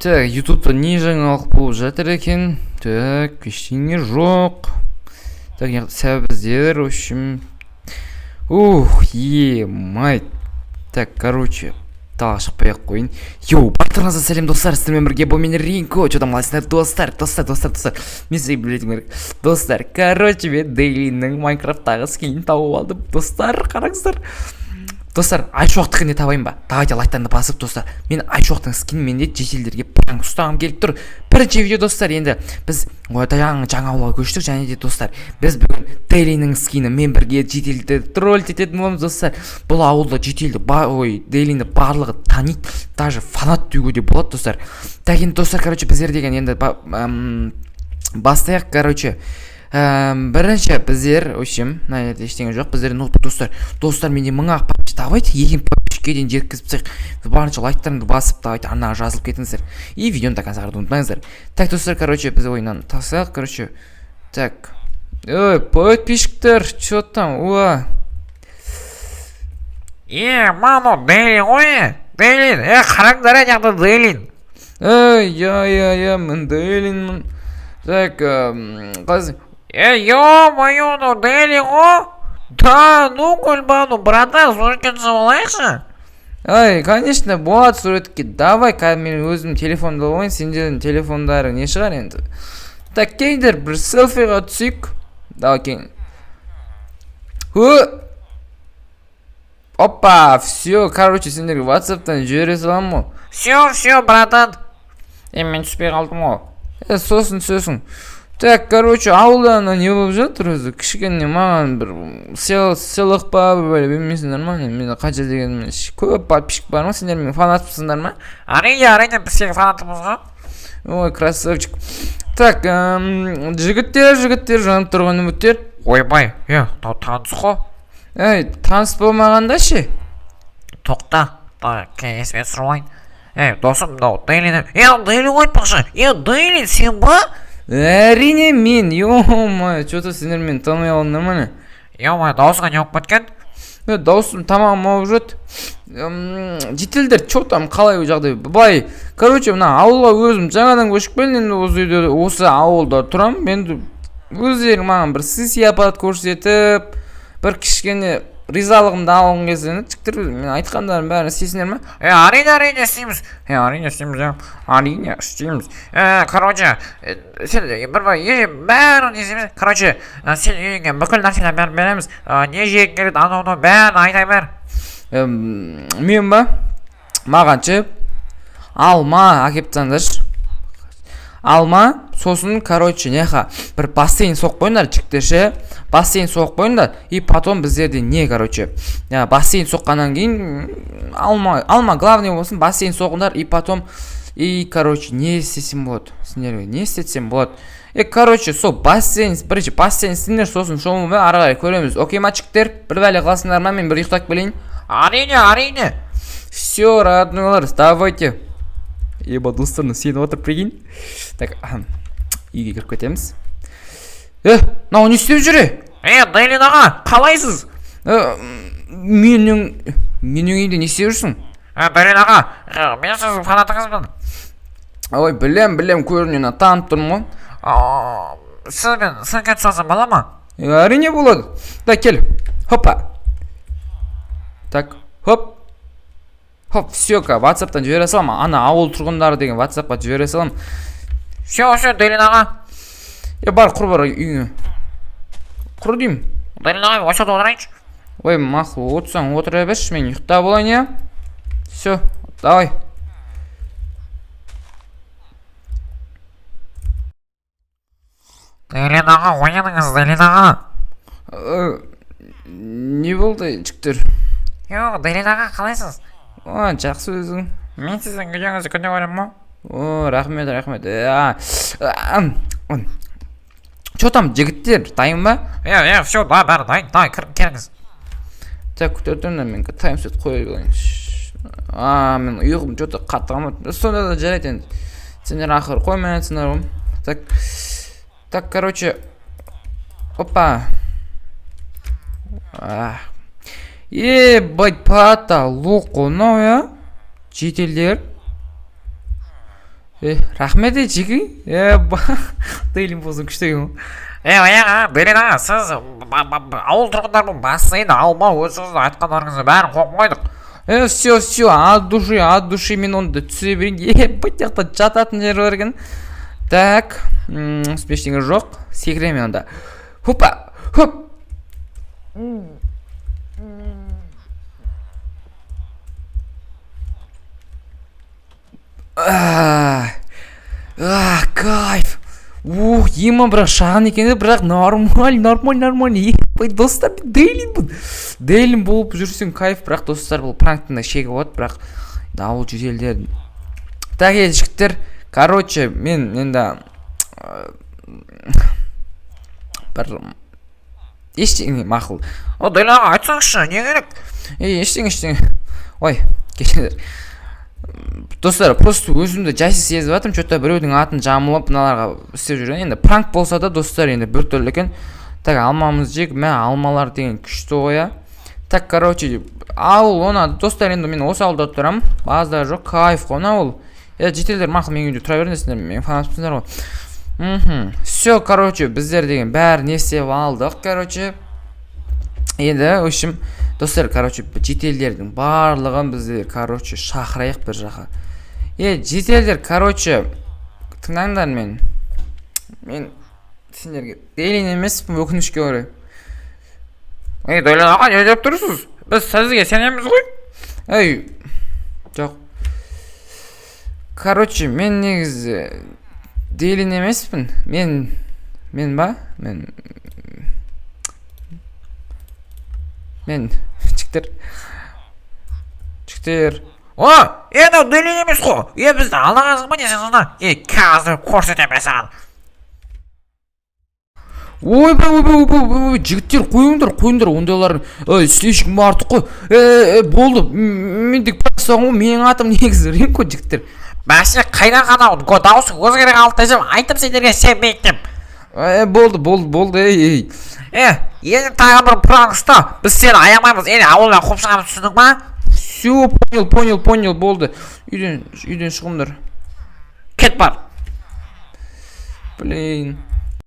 Так, ютубта не жаңалық болып жатыр екен? Так, ештеңе жоқ. Так, сәбіздер, в общем. Ух, е-май. Так, короче, далаға шықпай ақ қояйын. Йоу, барлықтарыңызға сәлем, достар, сіздермен бірге бұл мен, Ринко. Че там, қалайсыңдар, достар, достар, достар, достар. Мен сізге білетін керек. Достар, короче, мен Дейлиннің Майнкрафттағы скинін тауып алдым. Достар, қараңыздар. Достар, Айшуақтікін де табайын ба? Давайте лайктарыңды басып, достар. Мен Айшуақтың скинін де жительдерге пранк ұстағым келіп тұр. Бірінші видео, достар, енді біз жаңа жаңа ауылға көштік және де, достар, біз бүгін Дейлиннің скинімен бірге жительді тролль ететін боламыз, достар. Бұл ауылда жительді ба, ой, Дейлинді барлығы таниды, даже фанат деуге де болады, достар. Так, енді, достар, короче, біздер деген енді бастайық, короче. Бірінші біздер, в общем, мына жерде ештеңе жоқ. Біздер ноутбук, достар. Достар, менде 1000 ақ подписчик. Давайте 2000 подписчикке дейін жеткізіп тастайық. Барынша лайктарыңды басып, давайте арнаға жазылып кетіңіздер. И видеоны до конца қарауды ұмытпаңыздар. Так, достар, короче, біз ойыннан тастайық, короче. Так. Ой, подписчиктер, чё там? Уа. Е, мынау Дейлин ғой, Дейлин, е, қараңдар, ана жақта Дейлин. Ей, я, я, я, мен Дейлинмін. Так, қалайсың? Е, ё-моё, мынау Дейлин ғой. Да, ну, көлбану, братан, суретке түсіп алайықшы. Ай, конечно, болады суретке. Давай, қазір мен өзім телефонды алайын, сендердің телефондарың не шығар енді. Так, келіңдер, бір селфиға түсейік. Давай, келің. Хө! Опа, все, короче, сендерге ватсаптан жібере саламын ғой. Все, все, братан. Е, мен түспей қалдым ғой. Е, сосын түсесің. Так, короче, ауылда ана не болып жатыр өзі? Кішкене маған бір сыйлық па, бір бәле бермейсіңдер ма? Менде қанша дегенмен көп подписчик бар ма? Сендер менің фанатсыңдар ма? Әрине, әрине, біз сенің фанатымыз ғой. Ой, красавчик. Так, жігіттер, жігіттер, жанып тұрған үміттер. Ойбай, е, мынау таныс қой. Ей, таныс болмағанда ше? Тоқта, есіме түсіріп алайын. Ей, досым, мынау Дейлин. Е, Дейлин ғой айтпақшы. Е, Дейлин, сен ба? Әрине мен, ё-моё, че-то сендер мені танымай қалдыңдар ма не? Ё-моё, дауысыңа не болып кеткен? Е, дауысым тамағым ауырып жүреді. Жительдер, че там, қалай жағдай? Былай, короче, мына ауылға өзім жаңадан көшіп келдім, енді осы үйде, осы ауылда тұрамын. Енді өздерің маған бір сый сияпат көрсетіп, бір кішкене ризалығымды алғың келсе, жігіттер, мен айтқандарымның бәрін істейсіңдер ма? Е, әрине, әрине істейміз. Е, әрине істейміз, е. Әрине істейміз. Е, короче, сен бір бір е, бәрін істейміз. Короче, сен үйіңе бүкіл нәрсені бәрін береміз. Не жегің келеді, анау мынау бәрін айта бер. Мен ба? Маған ше алма әкеліп тастаңдаршы. Алма, сосын, короче, неха, бір бассейн соғып қойыңдар, жігіттер ше. Бассейн соғып қойыңдар, и потом біздерде не, короче, я, бассейн соққаннан кейін алма, алма главный болсын, бассейн соғыңдар, и потом, и, короче, не істесем болады? Сендерге не істетсем болады? Е, короче, сол бассейн, бірінші бассейн істеңдер, сосын шомылмай ары қарай көреміз. Окей ма, жігіттер? Бір бәле қыласыңдар ма? Мен бір ұйықтап келейін. Әрине, әрине. Все, роднойлар, давайте. Еба, достар, сеніп отыр, прикинь. Так, ахм, үйге кіріп кетеміз. Е, мынау не істеп жүр, е? Е, Дейлин аға, қалайсыз? Е, менің үйімде не істеп жүрсің? Е, Дейлин аға, мен сіздің фанатыңызбын. Ой, білем, білем, көрінен танып тұрмын ғой. Сізбен суретке түсе алсам бола ма? Е, әрине болады. Так, кел. Хопа. Так, хоп. Хоп, все, ватсаптан жібере саламын. Ана ауыл тұрғындары деген ватсапқа жібере саламын. Все, все, Дейлин аға. Е, бар, құр бар үйіңе. Құр деймін. Дейлин аға, осы жерде отырайыншы. Ой, мақұл, отырсаң отыра берші, мен ұйықтап алайын, иә? Все, давай. Дейлин аға, ояныңыз, Дейлин аға. Не болды, жігіттер? Йо, Дейлин аға, қалайсыз? О, жақсы, өзің. Мен сіздің видеоңызды күнде көремін ғой. О, рахмет, рахмет. Че там, жігіттер, дайын ба? Е, е, все, да, бәрі дайын, давай, келіңіз. Так, күте тұрыңдар, мен таймсет қоя алайын. А, мен ұйқым че-то қатты қалмады. Сонда да жарайды енді. Сендер ақыры қоймай жатсыңдар ғой. Так, так, короче, опа. Ебать, потолок қой мынау, иә? Жительдер. Е, рахмет, е, жеке. Е, Дейлин болсаң, күшті екен ғой. Е, аға, Дейлин аға, сіз ауыл тұрғындарының басы, енді алма өзіңіздің айтқандарыңыздың бәрін қойып қойдық. Е, все, все, от души, от души. Мен онда түсе берейін. Е, бұл жақта жататын жер бар екен. Так, ештеңе жоқ. Секіремін онда. Хопа, хоп. А, а, кайф! Ух, ема, бірақ шағын екен де, бірақ нормаль, нормаль, нормаль. Ебай, достар, мен Дейлинмін. Дейлин болып жүрсең, кайф. Бірақ, достар, бұл пранктың да шегі болады, бірақ енді ауыл жительдерін. Так, е, жігіттер, короче, мен енді бір ештеңе, мақұл. О, Дейлин аға, айтсаңызшы, не керек? Ей, ештеңе, ештеңе. Ой, кешіріңдер, достар, просто өзімді жайсыз сезіп жатырмын че то біреудің атын жамылып, мыналарға істеп жүрген. Енді пранк болса да, достар, енді біртүрлі екен. Так, алмамызды жейік. Мә, алмалар деген күшті ғой, иә. Так, короче, ауыл оны, достар, енді мен осы ауылда тұрамын, базар жоқ, кайф қой мына ауыл. Е, жительдер, мақұл, менің үйімде тұра беріңдер, менің фанатымсыңдар ғой. Все, короче, біздер деген бәрін не істеп алдық, короче. Енді, в общем, достар, короче, жительдердің барлығын біздер, короче, шақырайық бір жаққа. Е, жительдер, короче, тыңдаңдар. Мен сендерге Дейлин емеспін, өкінішке орай. Ей, Дейлин аға, не деп тұрсыз? Біз сізге сенеміз ғой. Ей, жоқ, короче, мен негізі Дейлин емеспін. Мен ба, мен, жігіттер, жігіттер. О, е, мынау Дейлин емес қой. Е, бізді алдағансың ба, не сен сонда? Е, қазір көрсетемін мен саған. Ойбай, ойбай, ойбай, ойбай, жігіттер, қойыңдар, қойыңдар ондайлар. Ой, слишком артық қой. Е, е, болды, мен тек просто ғой, менің атым негізі Ринко, жігіттер. Бәсе, қайдан ғана дауысың өзгере қалды десем, айттым сендерге, сенбейді деп. Е, болды, болды, болды, ей, ей. Е, енді тағы бір пранк ұста, біз сені аямаймыз, енді ауылдан қуып шығамыз, түсіндің ба? Все, понял, понял, понял, болды. Үйден шығыңдар. Кет, бар. Блин.